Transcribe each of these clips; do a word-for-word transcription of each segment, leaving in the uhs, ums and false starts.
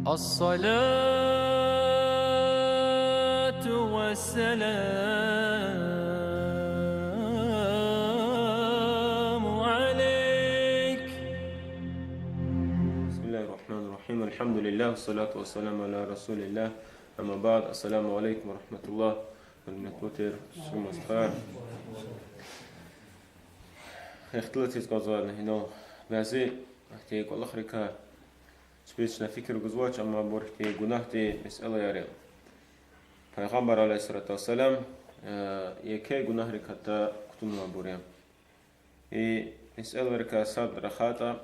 الصلاة والسلام عليك. بسم الله الرحمن الرحيم. الحمد لله والصلاة والسلام على رسول الله. أما بعد. السلام عليكم ورحمة الله. Гьуьрметлу тир мусурман стхаяр. Ихтилатиз кӀанзавайди я инал бязи ахьтин кӀвалахрикай, чпиз чна фикир гузвач, амма абур ихьтин гунагьдин месэлаяр я. Пайгъамбар عليه الصلاة والسلام, э, еке гунагьрикай кутунвайбур я. И месэлайрикай сад рахайтӀа,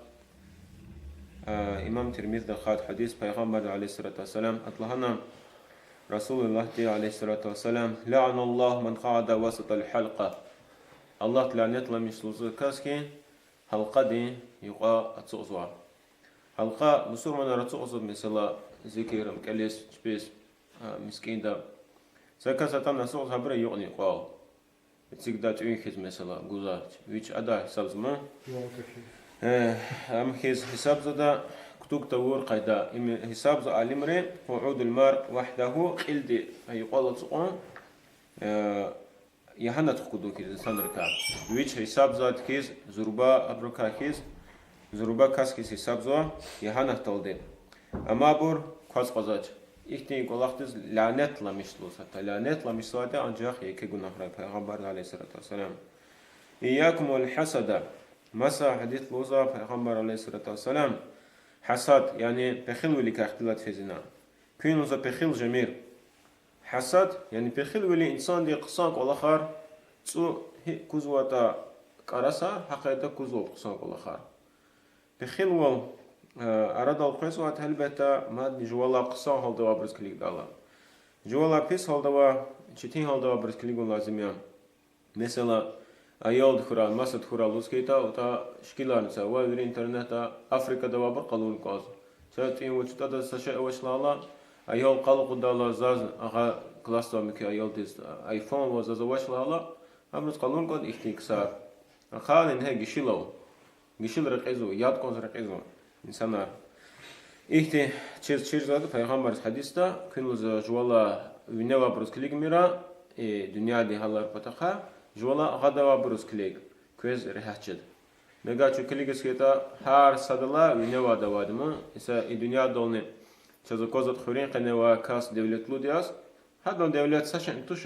э, имам Тирмизиди рахайтӀа гьадис, Пайгъамбарди عليه الصلاة والسلام атӀа лагьана, Расулуллагьди عليه الصلاة والسلام: لعن الله من قعد وسط الحلقة. Аллагьди лянетламишзава кас хьи, гьалкъадин юкьва ацукьзава. Гьалкъа мусурманар ацукьзава, месела, зикир кӀелиз чпиз, а, мискӀинда. Са кас атана ацукьзава гьабурун юкьвал. Эцигда тӀуьн хьиз, месела, гузва, вич ада гьисабзама. Э, ам хьиз гьисабзава, кутуг тавур къайда. Им гьисабзава алимри, قعود المرء وحده, кьилди юкьвал ацукьун, э, ягьанат хкудун хьиз инсанрикай. Вич гьисабзавайди хьиз, зурба абурукай хьиз, зурба кас хьиз гьисабзава ягьанатдалди. Амма абур кваз кьазвач. Ихьтин кӀвалахдиз лянетламишзава, гьатта лянетламишзавайди анжах еке гунагьрай, Пайгъамбарди عليه الصلاة والسلام. إياكم والحسد. Маса гьадисда лугьузва Пайгъамбар عليه الصلاة والسلام, гьасад, яни пехилвиликай ихтилат физва. Куьн, лугьузва, пехил жемир. Гьасад, яни пехилвили инсанди хъсан кӀвалахар, цӀу гьикӀ кузватӀа кӀарасар, гьа къайдада кузва хъсан кӀвалахар. Пехилвал, э, арадал къвезвайди, гьелбетда, мадни жувалай хъсан гьалда авайбуруз килигдайла. Жувалай пис гьалда авай, четин гьалда авайбуруз килигун лазим я. Месела, аялди хьурай, масад хьурай лугьуз хьайитӀа, атӀа шикиларни це, ва вири интернетда Африкада авайбур къалурна кӀанзава. Са тӀуьн вуч ятӀа, адаз са шей авач лагьайла, аял къалурдайла, заз агъа классда муькуь аялдиз iPhone ава, заз авач лагьайла, абуруз къалурна кӀанда ихьтин ксар. Ахъайна ингье гишила ава. Гишила рекьизва, яд кӀанз рекьизва инсанар. Ихьтин чиз чирзавайди Пайгъамбарди гьадисда, куьн, лугьузва, жувалай вине авайбуруз килигмир, и дуьньядин гьалар патахъай, жувалай агъада авайбуруз килиг, квез регьят жеда. Мегер чун килигиз хьайитӀа, гьар садалай вине авайди авайди ман, иса и дуьньядални чаз аквазватӀа хуьруьн къене авай кас девлетлуди яз, гьадан девлет са шейни туш,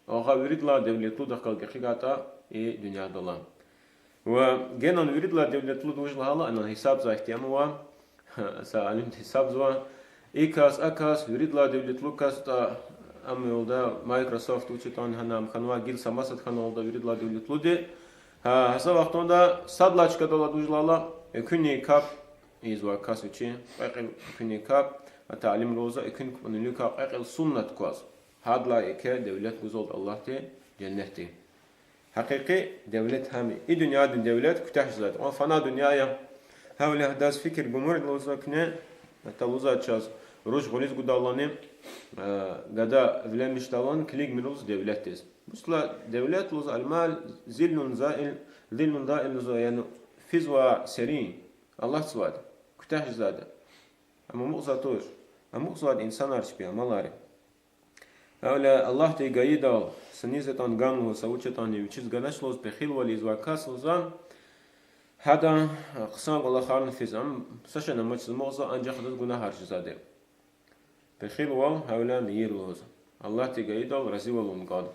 агъа виридалай девлетлудахъ галаз гекъигайтӀа и дуьньядал. Ва генани виридалай девлетлуд вуж лагьайла, анал гьисабзавай ихьтин ам ава, са алимди гьисабзава, и кас, а кас, виридалай девлетлу кас ятӀа, ам ялда Microsoft вуч ятӀани, гьана ам хьанвай гила са масад хьаналда виридалай девлетлуди. Гьа, гьа са вахтунда садлагьай чкадал ада вуж лагьайла, экуьнин капӀ ийизвай кас вичи, кьве кьил экуьнин капӀ, атӀа алимри лугьузва, экуьнин капӀунин виликай кьве кьил суннат кваз. Гьадалай еке девлет гузва Аллагьди женнетди. Гьакъикъи девлет гьам я. И дуьньядин девлет куьтягь жезвайди я. Ам фана дуьнья я. Гьавиляй гьадаз фикир гумир, лугьузва, куьне, атӀа лугьузва чаз, руш гъуьлуьз гудайлани, э, гада эвленмишдайлани килигмир, лугьуз, девлетдиз. Вучиз лагьайтӀа девлет, лугьуз, المال ظل زائل, ظل زائل, лугьузва, яни физвай серин, алатзавайди, куьтягь жезвайди. Ам амукьзавайди туш. Амукьзавайди инсанар чпин амалар я. Гьавиляй Аллагьди гайидал, са низ ятӀани гана лугьуз, са вуч ятӀани вичиз ганач лугьуз, пехилвал ийизвай кас лугьузва, гьадан хъсан кӀвалахарни физва, ам са шейни амачиз амукьзава, анжах адаз гунагьар жезвайди. Пехилвал гьавиляй мийир лугьуз, Аллагьди гайидал разивал авун кӀанда.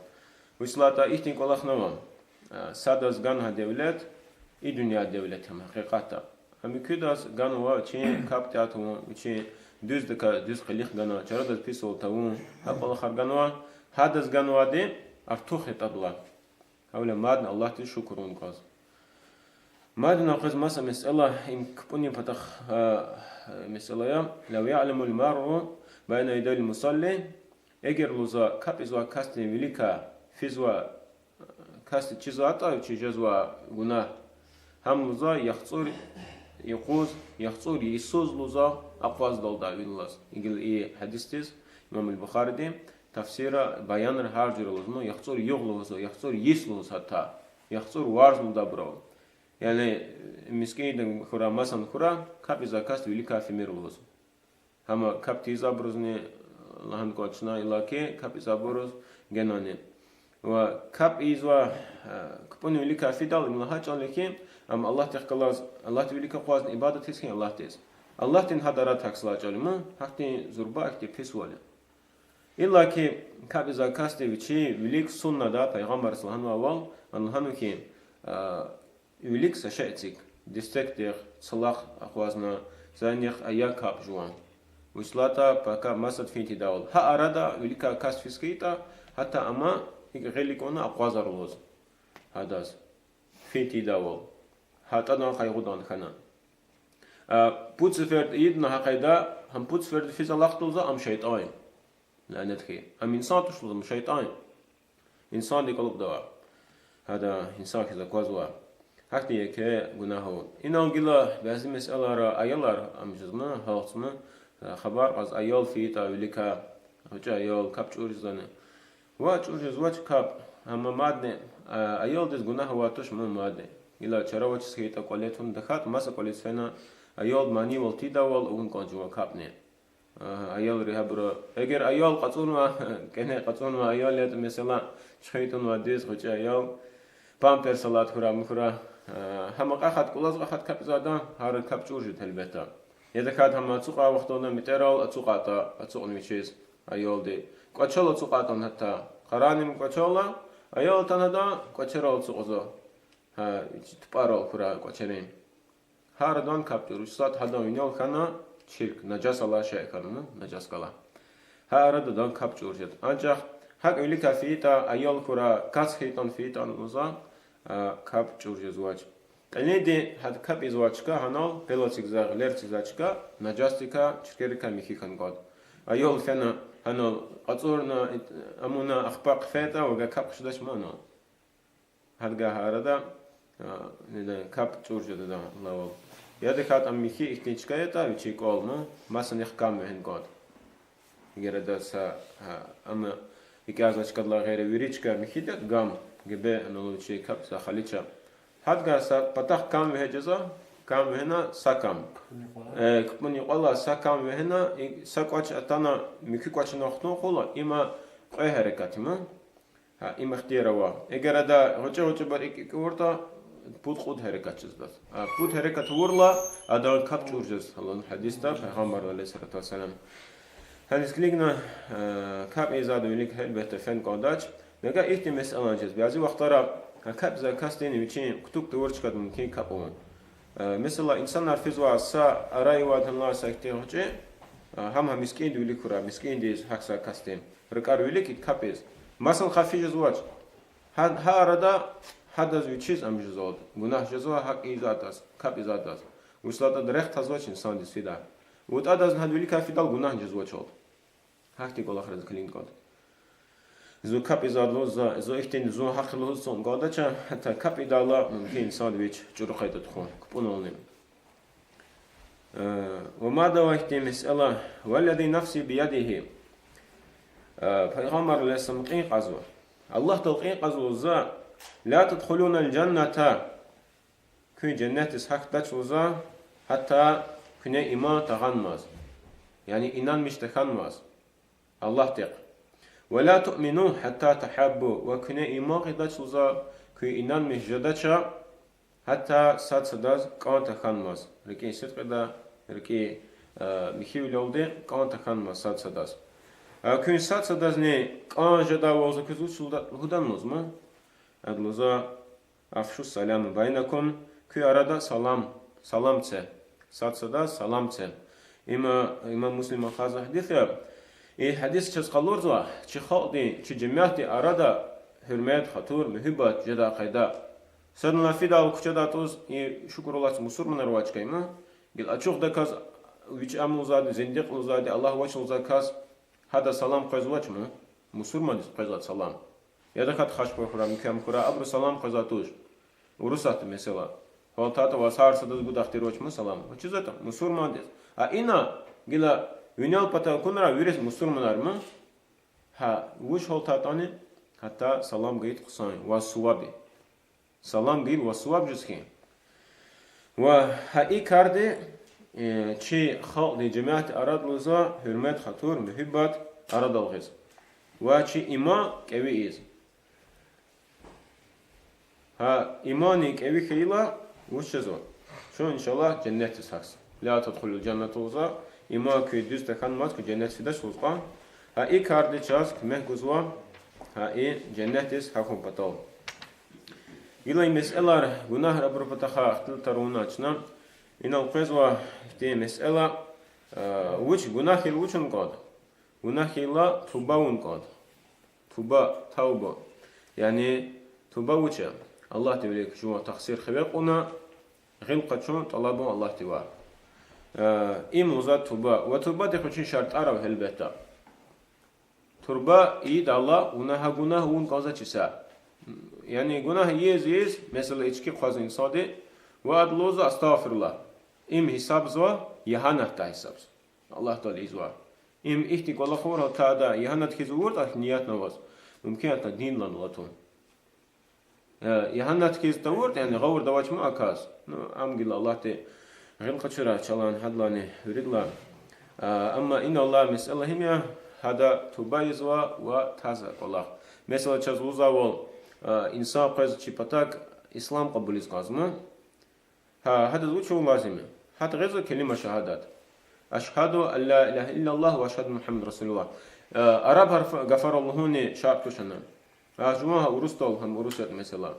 Вучиз лагьайтӀа ихьтин кӀвалахни ава, э, садаз ганвай девлет, и дуьньядин девлет я гьакъикъатда. Ам муькуьдаз ганва, вичин капӀ тӀеатун, вичин дуьздаказ дуьз къилих гана, чарадаз писвал тавун, гьа кӀвалахар ганва, гьадаз ганвайди артух ятӀа адалай. Гьавиляй мадни Аллагьдиз шукур авун кӀанзава. Мадни къвез маса месэла, им кпӀунин патахъ, а, месэла я. لو يعلم المار بين يدي المصلي, эгер, лугьузва, капӀ ийизвай касдин виликай физвай касди чизвайтӀа вичиз жезвай гунагь, гьам, лугьузва, яхцӀур юкъуз, яхцӀур йисуз, лугьузва, акъваздалда вил алаз. Гила и гьадисдиз имам аль-Бухариди тафсирра, баянра гьар жуьре лугьузва, яхцӀур югъ лугьузва, яхцӀур йис лугьуз гьатта, яхцӀур варз лугьуда абурал. Яни мискӀинда хьурай, масад хьурай, капӀ ийизвай касдин виликай фимир лугьуз. Амма капӀ тийизвайбурузни лагьана кӀанда чна, иллаки капӀ ийизвайбуруз генани. Ва капӀ ийизвай, э, кпӀунин виликай фидайла им лагьай чӀал я хьи, ам Аллагьдихъ галаз, Аллагьдин вилик акъвазна ибадат ийиз хьи Аллагьдиз. Аллагьдин гьадан арада гьахьзавай чӀал я, гьахьтин зурба, гьахьтин пис вал я. Иллаки капӀ ийизвай касди вичин вилик суннада, пайгъамбарди лагьанвайвал, ан лагьанва хьи, а, вилик са шей эциг, дестекдихъ, цлахъ акъвазна, зайнихъ ая капӀ жуван. Вучиз лагьайтӀа пака масад фин тийидайвал. Гьа арада виликай кас физ хьайитӀа, гьатта ам икӀ гъил кьуна акъвазар лугьуз гьадаз. Фин тийидайвал. ГьатӀадан къайгъудан хьана. А, пуд сеферда ийидна гьа къайда, гьам пуд сеферда физ алахъда лугьуза, ам шейтӀан я. Лянет хьи. Ам инсан туш лугьуза, ам шейтӀан я. Инсандин кӀалубда ава. Гьада инсан хьиз аквазва. Гьахьтин еке гунагь ава. Инал гила бязи месэлайра аялар ам жезма, гьалтзма, а, хабар кьаз аял фейитӀа виликай, гъвечӀи аял, капӀ чӀур жезвани. Ва чӀур жезвач капӀ, амма мадни, а, аялдиз гунагь авай туш, ма мадни. Гила чара авачиз хьайитӀа кӀвале тун, тахьайтӀа маса кӀвализ фена, аялди манийвал тийидайвал авун кӀан жува капӀни. А, аялри гьабуру. Эгер аял кьацӀурнава, кӀане кьацӀурнава аял ятӀа, месела, чуьхуьн тунвайдиз, гъвечӀи аял, памперс алад хьурай, муькуьрай, а, гьам акьахайд, кӀулаз акьахайд капӀ ийизвайдан, гьар капӀ чӀур жеда гьелбетда. Я тахьайтӀа гьам ацукьай вахтунда метӀерал ацукьайтӀа, ацукьна вичиз, аялди. КӀвачел ацукьайтӀан гьатта. Къарагъна кӀвачел ала, аял атана гьадан, кӀвачерал ацукьзава. Гьа, вичи тупӀарал хьурай кӀвачерин. Гьа арадан капӀ чӀур жеда, вучиз лагьайтӀа гьадан винел хьана чирк, нажас алай шей хьана, нажас галай. Гьа арада адан капӀ чӀур жеда. Анжах гьакӀ виликай фейитӀа, аял хьурай, кас хьайитӀан, фейитӀан лугьуза, а, капӀ чӀур жезвач. Кьилинди гьада капӀ ийизвай чка гьанал, пел эцигзавай, гъилер эцигзавай чка, нажасдикай, чиркерикай михьи хьана кӀанда. Аял фена гьанал кьацӀурна, ит-, амуна, ахпа хъфейтӀа, вавай капӀ хъжедач ма анал. Гьадагай гьа арада, а, недай, капӀ чӀур жеда адан лавал. Я тахьайтӀа ам михьи ихьтин чка ятӀа, вичин кӀвал ма, масанихъ кам вегьена кӀанда. Эгер ада са, а, ам икӀязавай чкадилай гъейри вири чка михьиди ятӀа, гам, гебе, анал вичи капӀ ийизва халича. Гьадагай са патахъ кам вегьена жезва, кам вегьена са кам. Э, кпӀунин юкьвалай са кам вегьена, и са кӀвач атана, муькуь кӀвачни хтун хьула, има кьве гьерекат я ма. Гьа, им ихтияр ава. Эгер ада гъвечӀи-гъвечӀи бер икӀ-икӀ авуртӀа, пуд-кьуд гьерекат жезва адаз. А, пуд гьерекат авурла, адан капӀ чӀур жезва. Аллагьдин гьадисда Пайгъамбар عليه الصلاة والسلام. Гьадис килигна, э, капӀ ийизвайдан вилик гьелбетда фена кӀандач. Нагагь ихьтин месэла жезва. Бязи вахтара, а, капӀ ийизвай касдин вичин кутуг тавур чкада мумкин капӀ авун. Э, месела, инсанар физвай са арай авайдалай са ихьтин гъвечӀи, э, гьам гьа мискӀиндин вилик хьурай, мискӀиндиз гьахьзавай касдин ракӀар вилик и капӀ ийиз. Масан хъфиз жезвач. Гьа, гьа арада гьадаз вичиз ам жезва, гунагь жезва гьакӀ ийизвайдаз, капӀ ийизвайдаз. Вучиз лагьайтӀа рехъ тазвач инсандиз фидай. ВутӀадазни гьада виликай фидайла гунагь жезвачалда. Гьахьтин кӀвалахриз килигна кӀанда. Зун капӀ ийизвайди лугьуз, за, зун ихьтин, зун гьахъ я лугьуз цун кӀандача, гьатта капӀ ийидайла мумкин инсандин вич чӀуру къайдада хьун, кпӀунилни. Э, ва мад авай ихьтин месэла, والذي نفسي بيده. Э, Пайгъамбар عليه السلام кьин кьазва. Аллагьдал кьин кьазва лугьуз за, لا تدخلون الجنة. Куьн женнетдиз гьахьдач лугьуз за, гьатта куьне иман тагъанмаз. Яни инанмиш тахьанмаз Аллагьдихъ. ولا تؤمنوا حتى تحابوا. Ва куьне иман гъидач лугьуз за, куьн инанмиш жедача, гьатта сад садаз кӀан тахьанмаз. РикӀин сидкьида, рикӀин, э, михьивилелди кӀан тахьанмаз сад садаз. А куьн сад садазни кӀан жедайвал за квез вуч лугьуда-, лугьудан лугьуз ма? Ада лугьуз за, أفشوا السلام بينكم, куь арада салам, салам це. Сад садаз салам це. Има имам Муслима ахъайзавай гьадис я. И гьадис чаз къалурзава, чи халкьдин, чи жемятдин арада гьуьрмет, хатур, муьгьуьббат жедай къайда. Садни лагьай фидайла куьчедай атӀуз, и шукур Аллагьдиз, мусурманар авай чка я ма, гила ачухдаказ вич ам лугьузвайди, зиндикь лугьузвайди, Аллагь авач лугьузвай кас, гьадаз салам къвезвач ма, мусурмандиз къвезвай салам. Я тахьайтӀа хашпур хьурай, муькуь ам хьурай, абуру салам къвезвай туш. Урусатда месела. ГьалтайтӀа ваз гьар садаз гудай ихтияр авач ма салам. Вучиз лагьайтӀа мусурмандиз. А ина гила винел патал акунрай вириз мусурманар ма. Гьа, вуч гьалтайтӀани, гьатта салам гайид хъсан, ваз суваб я. Салам гайила ваз суваб жез хьи. Ва гьа и карди Э, чи халкьдин жемятдин арада лугьузва гьуьрмет, хатур, муьгьуьббат арадал гъиз. Ва чи иман кӀеви ийиз. Гьа, иман кӀеви хьайила, вуч жезва? Чун, иншаллагь, женнетдиз гьахьзава. لا تدخلوا الجنة лугьузва, иман куь дуьз тахьана мад куь женнет фидач лугьуз кьван. Гьа и кардиз чаз куьмек гузва, гьа и женнетдиз гьахьун патал. Гила и месэлаяр, гунагьар, абурун патахъай ихтилатар авуна чна, инал къвезва ихьтин месэла, э, вуч гунагь хьайила вуч авун кӀанда? Гунагь хьайила туба авун кӀанда. Туба, тавба. Яни туба вуч я? Аллагьдин вилик жуван тахсир хиве кьуна, гъил къачун, тӀалабун Аллагьдивай. Э, им лугьузва туба. Ва туба дихъ вичин шартӀар ава гьелбетда. Туба ийидайла вуна гьа гунагь авун кӀанзавач са. Яни гунагь ийиз-ийиз, месела, ички хъвазва инсанди, ва ада лугьузва: астагъфируллагь. Им гьисабзава ягьанатдай гьисабзава. Аллагьдал ийизва. Им ихьтин кӀвалах авуртӀа, ада ягьанат хьиз авуртӀа, ниятни аваз, мумкин ятӀа диндилай алатун. Э, ягьанат хьиз тавуртӀа, яни гъавурда авач ман а кас. Ну, ам гила Аллагьди гъил къачурай чалай, гьадалайни виридалай. Э, амма инал алай месэла гьим я, гьада туба ийизва ва тазва кӀвалах. Месела, чаз лугьузвайвал, э, инсан къвез чи патак ислам кьабулиз кӀанзма. Гьа, гьадаз вуч авун лазим я? Гьада гъизва كلمة شهادة. أشهد أن لا إله إلا الله وأشهد أن محمدا رسول الله. Э, араб гьарф-, гафарал лугьунни шартӀ туш ана. А жуван гьа урусдал, гьам урус ятӀа, месела.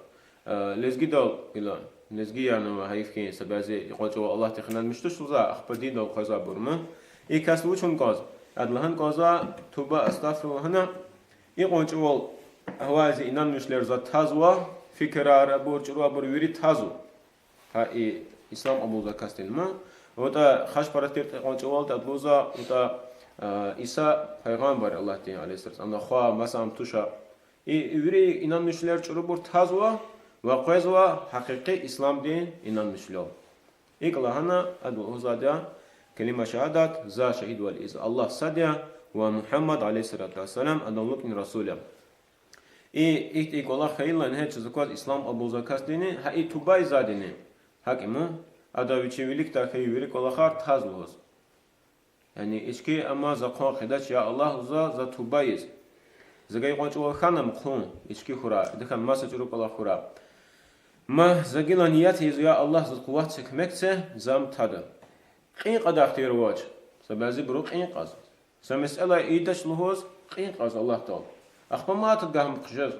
Э, лезгидал, ила, лезги яна ва гьайиф хьи, са бязи икьван чӀавал Аллагьдихъ инанмиш туш лугьузва, ахпа диндал къвезвайбур ма. И касди вуч авун кӀанзава? Ада лагьана кӀанзава туба, астагъфируллагь лагьана. Икьван чӀавал гьавайзи инанмишвилер за тазва, фикирар, абур, чӀуру абур вири тазва. Гьа и ислам кьабулзавай касдин ма. ВатӀа хашпара тиртӀа икьван чӀавалди ада лугьузва, ватӀа, а, Иса пайгъамбар Аллагьдин, عليه الصلاة والسلام, ана хва, маса ам туша. И, и вири инанмишвилер чӀурубур тазва ва къвезва гьакъикъи исламдин инанмишвилел. ИкӀ лагьана, ада лугьузвайди я كلمة شهادة, за шагьидвал ийиз Аллагь сад я ва Мугьаммад, عليه الصلاة والسلام, адан лукӀни расул я. И, ихьтин кӀвалах хьайила, ингье чаз акваз ислам кьабулзавай касдини, гьа и туба ийизвайдини. ГьакӀ я ма, ада вичин виликдай хьайи вири кӀвалахар таз лугьуз. Яни ички ама за хъван хъийидач, я Аллагь, лугьузва, за туба ийиз. За гайи кьван чӀавал хьана ам хъун, ички хьурай, идахъ маса чӀуру кӀвалах хьурай. Ма за гила ният ийизва, я Аллагь, заз къуват це, куьмек це, за ам тада. Кьин кьадай ихтияр авач. Са бязибуру кьин кьаз. Са месэла ийидач лугьуз, кьин кьаз Аллагьдал. Ахпа мад гьам хъжез.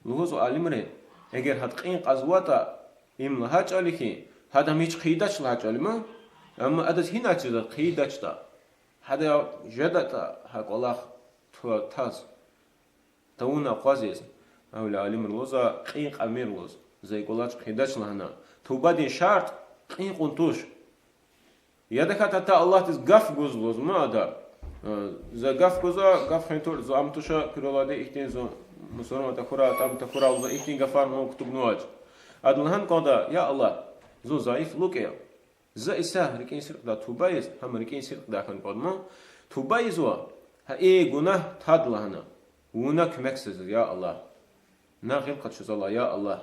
Лугьузва алимри, эгер гьада кьин кьазватӀа, им лагьай чӀал хьи, гьада ам гьич хъийидач лагьай чӀал я ма, амма адаз гьинай чизватӀа, хъийидачтӀа, гьада жедатӀа гьа кӀвалах ту-, таз, тавуна акъвазиз, гьавиляй алимри лугьузва, кьин кьамир лугьуз, за и кӀвалах хъийидач лагьана. Тубадин шартӀ кьин кьун туш. Яда хьайитӀа Аллагьдиз гаф гуз лугьуз ма ада. Э, за гаф гузва, гаф хуьн тур, зун ам туша куьрелди, ихьтин зун мусурман тахьурай, там тахьурай лугьузва, ихьтин гафар ман кутугнавач. Ада лагьана кӀанда, я Аллагь, зун зайиф лукӀ я. За Иса рикӀин сидкьидай туба ийиз, гьам рикӀин сидкьидай хьана кӀанда ма. Туба ийизва, гьа и гунагь тад лагьана. Вуна куьмек це заз, я Аллагь. На гъил къачуз, я Аллагь.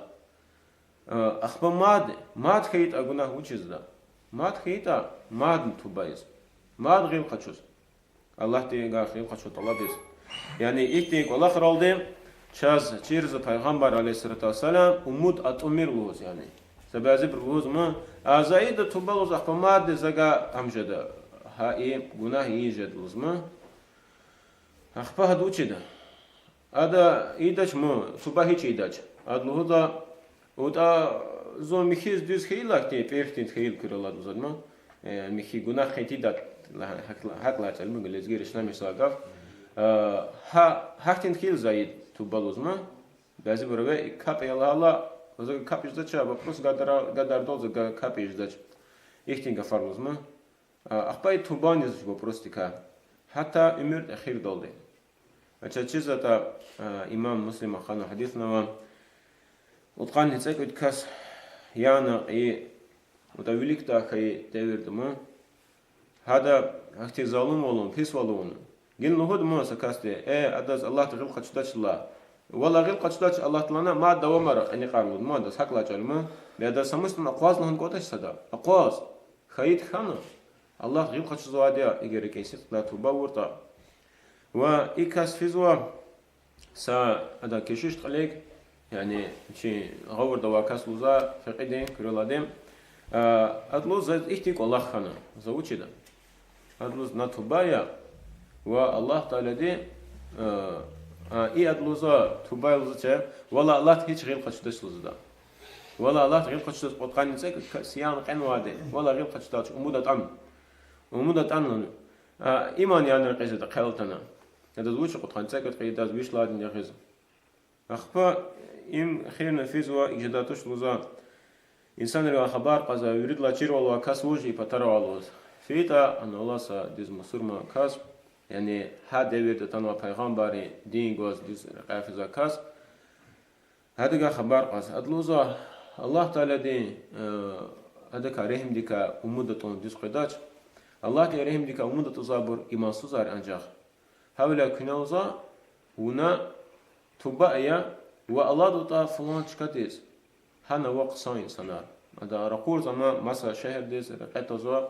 Э, ахпа мад, мад хьайитӀа гунагь вучиз жеда? Мад хьайитӀа, мадни туба ийиз. Мад гъил къачуз. Аллагьдивай гъил къачун тӀалабиз. Яни ихьтин кӀвалахралди чаз чирзава Пайгъамбар, عليه الصلاة والسلام, умуд атӀумир лугьуз, яни. Са бязибуру лугьуз ма, а за ийида туба лугьуз, ахпа мадни за гьам жеда, гьа и гунагь ийиз жеда лугьуз ма. Ахпа гьада вуч ийида? Ада ийидач ма, туба гьич ийидач. Ада лугьуда, вутӀа зун михьиз дуьз хьайила хьтин, пӀир хьтин хьайила куьрелди лугьузва ма. Э, михьи гунагь хьайитӀа, гьакӀ лагьай чӀал ма, лезгийри ишнамиш са гаф. Э, гьа, гьахьтин хьайила за ийида туба лугьуз ма. Бязибуру ве капӀ я лагьайла, за капӀ жедач, вопрос гадара-, гадардал за капӀ жедач. Ихьтин гафар лугьуз ма. А, ахпа и тубадин вопросдикай. Гьатта уьмуьрдин эхирдалди. А чаз чизватӀа, а, имам Муслима хьанва гьадисда ава, кьудкъанни цӀекӀуьд кас яна и, вутӀа виликдай хьайи девирда ма. Гьада гьахьтин залумвал авун, писвал авун. Гила лугьуда ма са касди, э, адаз Аллагьди гъил къачудач лагь. Валлагь, гъил къачудач Аллагьди лагьана, мад давамара кьиникьар лугьуда ма адаз, гьакӀ лагьай чӀал ма. Бес адаз са мустан акъваз лагьана кӀватӀач сада. Акъваз. Кайи хьана, Аллагьди гъил къачузвайди я, эгер рикӀин сидкьидай туба авуртӀа. Ва и кас физва са ада кешиш кьилик, яни чи гъавурда авай кас лугьуза, фекьидин, куьрелди. А, ада лугьуз, за ихьтин кӀвалах хьана, за вуч ийида? Ада лугьуз, на туба ая, ва Аллагь Таалади, а, а, и ада лугьуза, туба ая лугьуза чи, валлагь, Аллагьди гьич гъил къачудач лугьуза ада. Валлагь, Аллагьди гъил къачудайди кьудкъанни цӀекӀуьд кас я кьенвайди, валлагь, гъил къачудач, умуд атӀана. Умуд атӀана. А, иман яна рекьиз ада хъел атана. Адаз вуч кьудкъанни цӀекӀуьд кьейидаз виш лагьайди ягъиз. Ахпа им хирна физва, икӀ жедай туш лугьуза. Инсанривай хабар кьазва, виридалай чирвал авай кас вуж я и патара авай лугьуз. ФейитӀа, ана ала са дуьз мусурман кас, яни гьа девирда атанвай пайгъамбаррин дин гваз дуьз рекьяй физвай кас, гьадавай хабар кьаз. Ада лугьуза, Аллагь Тааладин, э, гьадакай регьимдикай умуд атӀун дуьз къведач. Аллагьдин регьимдикай умуд атӀузвайбур имансузар анжах. Гьавиляй куьне лугьуза, вуна туба ая ва алатӀа фулан чкадиз. Гьана ава хъсан инсанар. Ада ракъурзама маса шегьердиз, рекье тазва,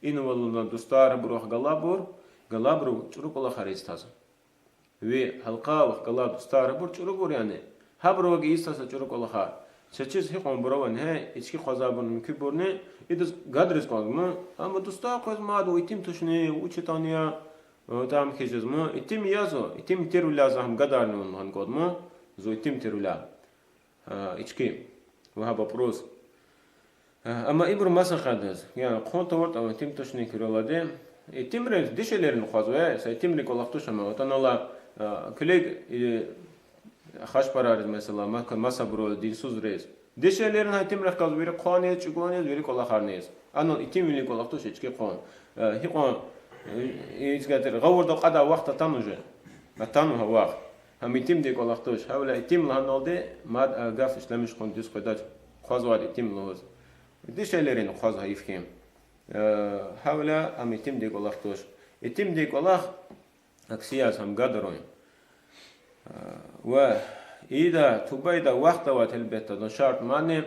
инвалуна дустар абурухъ галайбур, галайбуру чӀуру кӀвалахар ийиз таз. Ви гьалкъа вахъ галай дустар абур чӀурубур яни. Гьабурувай ийиз таз са чӀуру кӀвалахар. Чаз чиз гьикьванбур ава ингье, ички хъвазвайбурни муькуьбурни, идаз гадриз кӀанзма, амма дустар къвезмайди, итим тушни, вуч ятӀани я, там хьиз жезма, итим язва, итим тирвиляй за гьам гадарни авун лагьана кӀанзма, зун итим тирвиляй. А, ички. Ва гьа бапӀруз. А, амма ибуру маса къайдаз. Яни хъун тавуртӀа итим тушни куьрелди. Итимри дишегьлийрин хъвазва, са итимрин кӀвалах туш ама. Ватанала, а, килиг, и, хашпарариз, месела, ма-, масабуру динсузриз. Дишегьлийрин гьа итимрихъ галаз вири хъвани яз, чӀугуни яз, вири кӀвалахарни яз. Анал итимвилин кӀвалах туш ички хъун. Э, гьикьван, э, и чкадин гъавурда кьадай вахт атана уже. Атана гьа вахт. Гьам итимдин кӀвалах туш. Гьавиляй итим лагьаналди мад а гаф ишлемиш хъун дуьз къведач. Хъвазвайди итим лугьуз. Дишегьлийрин хъваз гьайиф хьи. Э, гьавиляй гьам итимдин кӀвалах туш. Итимдин кӀвалах акси яз гьам гадарун. Ва ида, туба ийидай вахт авайди гьелбетда, ну, шартӀ мани,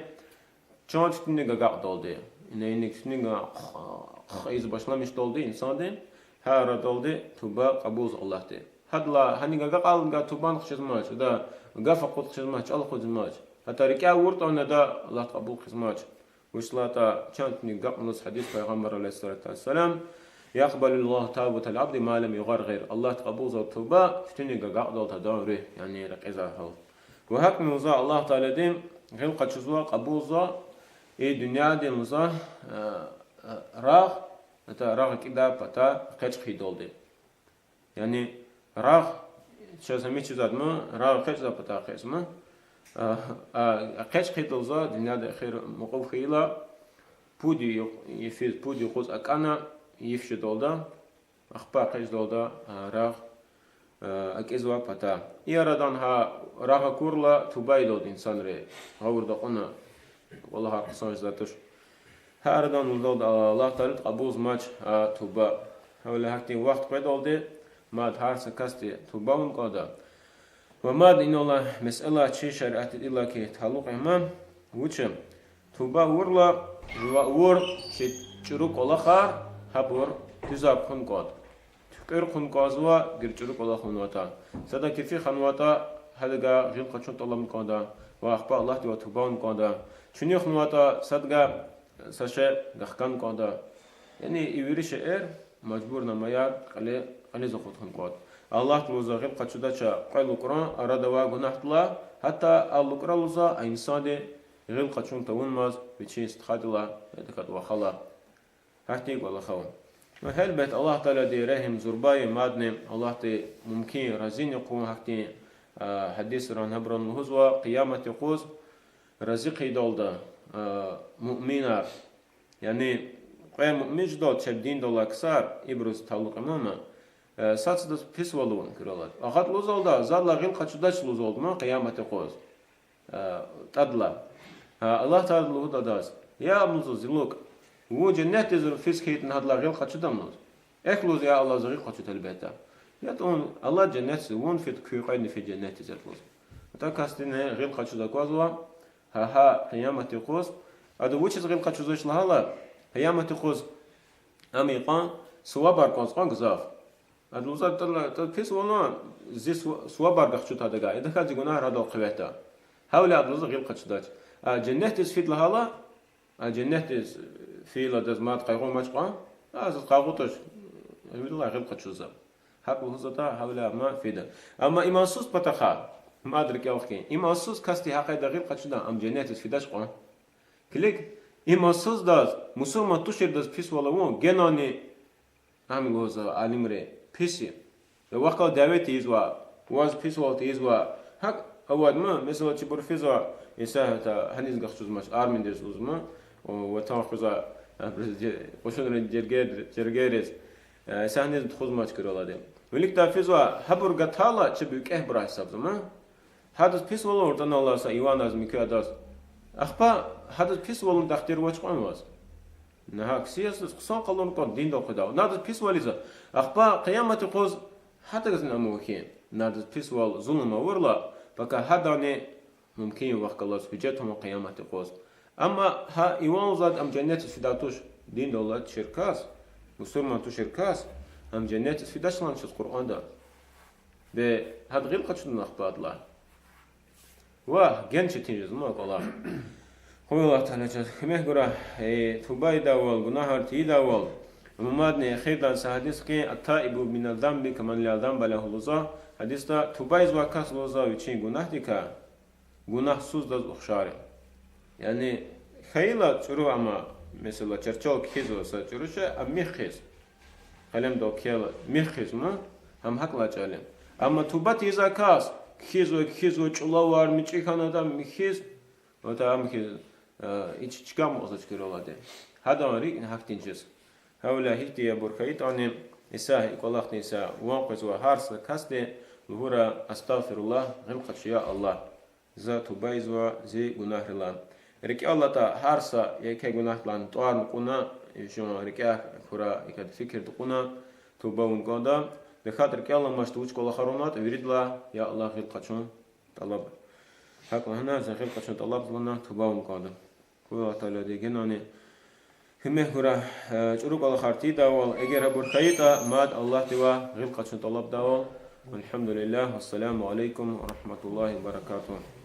чан туьтуьнни агакьдалди. Ина иник туьтуьнни ах-, ах-, ийиз башламишдалди инсанди, гьа арадалди туба кьабулзава Аллагьди. Гьадалай гьаник агакьайла тубани хъжезмач, ада гаф акъуд хъжезмач, чӀал акъудиз жезмач. Гьатта рикӀяй авуртӀани ада Аллагьди кьабул хъжезмач. Вучиз лагьайтӀа чан туьтуьнни агакьна лугьуз гьадис Пайгъамбарди عليه الصلاة والسلام: يقبل الله توبة العبد ما لم يغرغر. Аллагьди кьабулзава туба, туьтуьнни агакьдалди адан руьгь, яни рекьизвай гьал. Ва гьакӀни лугьуза Аллагь Таалади гъил къачузва, кьабулзава и дуьньядин лугьуза, э, э, рагъ, гьатта рагъ акӀидай патай экъечӀ хъийидалди. Яни рагъ, чаз гьамичӀ чизвайди ма, рагъ экъечӀзавай патай экъечӀзама. А, а, экъечӀ хъийидалди лугьуза, дуьньяда эхир мукьув хьайила, пуд ю-, йифиз, пуд юкъуз акӀана, йиф жедалди, ахпа экъечӀдалди, а, рагъ, а, акӀизвай патай. И арадан гьа рагъ акурла, туба ийидалди инсанри, гъавурда акьуна, кӀвалахар хъсан жезвай туш. Гьа арадан лугьудалди Аллагь Таалади кьабулзамач а туба. Гьавиляй гьахьтин вахт къведалди, мад гьар са касди туба авун кӀанда. Ва мад инал алай месэла чи шариатдиз иллаки талукь ама, вуч я, туба авурла, жува авур чи чӀуру кӀвалахар, гьабур дуьзар хъун кӀанда. Туькьуьр хъун кӀанзава, гер чӀуру кӀвалах авунватӀа. Сада кефи ханватӀа, гьадавай гъил къачун тӀалабун кӀанда, ва ахпа Аллагьдивай туба авун кӀанда. Чуьнуьх ханватӀа, садавай са шей гахкун кӀанда. Яни и вири шейэр мажбурнамаяр кьиле-, кьилиз акъуд хьун кӀанда. Аллагьди лугьузва гъил къачудач кьве лукӀран арада авай гунагьдилай, гьатта а лукӀра лугьузва а инсанди гъил къачун тавунмаз вичин стхадилай, я тахьайтӀа вахалай. Гьахьтин кӀвалах ава. Ва гьелбет, Аллагь Таалади регьим зурба я мадни, Аллагьди мумкин разини хъувун гьахьтин, а, гьадисран гьабуран лугьузва, къиямат юкъуз рази хъийидалди, а, муъминар. Яни кьве муъмин жедалди чеб диндал алай ксар, ибуруз талукь ама, а, сад-садаз писвал авун куьрелди. Агъад лугьузвалда, задалай гъил къачудач лугьузвалда ман къиямат юкъуз. А, тӀадалай. А, Аллагь Таалади лугьуда адаз: я, лугьузва, зи лукӀ, вун женнетдиз физ хьайитӀани гьадалай гъил къачудамаз. Эхь, лугьуз, я Аллагь, за гъил къачуда гьелбетда. ЯтӀун, Аллагь женнетдиз, вун фид, куь кьведни фид женнетдиз, я лугьуз. АтӀа касдини гъил къачуз аквазва, гьа, гьа къиямат юкъуз. Ада вучиз гъил къачузвач лагьайла, Къиямат юкъуз ам икьван сувабар кӀанз кьван гзаф. Ада лугьузва, тӀа-, тӀа писвал ава, зи су-, сувабар гахчуда адагай, идахъ зи гунагьар гьадал къуьветда. Гьавиляй ада лугьузва гъил къачудач. А женнетдиз фид лагьайла, а женнетдиз фейила адаз мад къайгъу амач кьван, а заз къайгъу туш, гьавиляй гъил къачузва. ГьакӀ лугьузватӀа, гьавиляй ам фида. Амма имансуз патахъай, мад рикӀел хкин, имансуз касди гьа къайдада гъил къачуда, ам женнетдиз фидач кьван. Килиг, имансуздаз мусурман туширдаз писвал авун генани, ам лугьузва алимри, пис я. Вахъ галаз дяве тийизва, ваз писвал тийизва. ГьакӀ авайди ма, месела, чибур физва, иса гьатта гьаниз гахчузмач, армиядиз лугьузма, ватан хуьзва, къушунрин жергейриз, иса гьаниз тухузмач куьрелди. Виликдай физва, гьабур гатайла чеб викӀегьбурай гьисабзама. Гьадаз писвал авуртӀани, Аллагьса иван яз, муькуь адаз, ахпа гьадаз писвал авун тахтир авач кьван ваз. Нагьакси ясдиз хъсан къалурна кӀанда, диндал къведайла. Адаз писвал ийизва, ахпа къиямат юкъуз гьадазни ам авур хьи, адаз писвал, зулум авурла, пака гьадани мумкин я вахъ галаз гьуьжет авун къиямат юкъуз. Амма гьа иван лугьузвайди ам женнетдиз фидай туш, диндал алай тушир кас, мусурман тушир кас, ам женнетдиз фидач лагьана чаз Къуръанда. Бес гьада гъил къачуна ахпа адалай? Вагь, ген четин жезва ма кӀвалах. Къуй Аллагь Таала чаз куьмек гурай, э, туба ийидайвал, гунагьар тийидайвал. Ва мадни эхирдай са гьадис хьи, التائب من الذنب كمن لا ذنب له лугьузва. Гьадисда, туба ийизвай кас лугьузва вичин гунагьдикай, гунагьсуздаз ухшар я. Яни хьайила чӀуру, амма, месела, черчал кхьизва са чӀуру шей, а мих хъийиз, къелемдал кхьейла мих хъийизма, гьам гьакӀ лагьай чӀал я. Амма туба тийизвай кас кхьизва, кхьизва, чӀулавар, мичӀи хьана ада михьиз, ватӀа ам хьи, э, гьич чка амукьзавач куьрелди. Гьадан рикӀни гьахьтин жез. Гьавиляй гьихьтин абур хьайитӀани, иса, и кӀвалахдин иса ван къвезвай гьар са касди лугьурай: أستغفر الله, гъил къачу, я Аллагь, за туба ийизва зи гунагьрилай. РикӀел алатӀа, гьар са еке гунагьдилайни тӀварни кьуна, жуван рикӀяй хьурай, икӀ фикирда кьуна, туба авун кӀанда. ТахьайтӀа рикӀел аламачтӀа, вуч кӀвалахар авунатӀа, виридалай: я Аллагь, гъил къачун тӀалаб. ГьакӀ лагьана, за гъил къачун тӀалабзава лагьана, туба авун кӀанда. Къуй Аллагь Таалади генани куьмек гурай, э, чӀуру кӀвалахар тийидайвал, эгер абур хьайитӀа, мад Аллагьдивай гъил къачун тӀалабдайвал. والحمد لله، والسلام عليكم ورحمة الله وبركاته.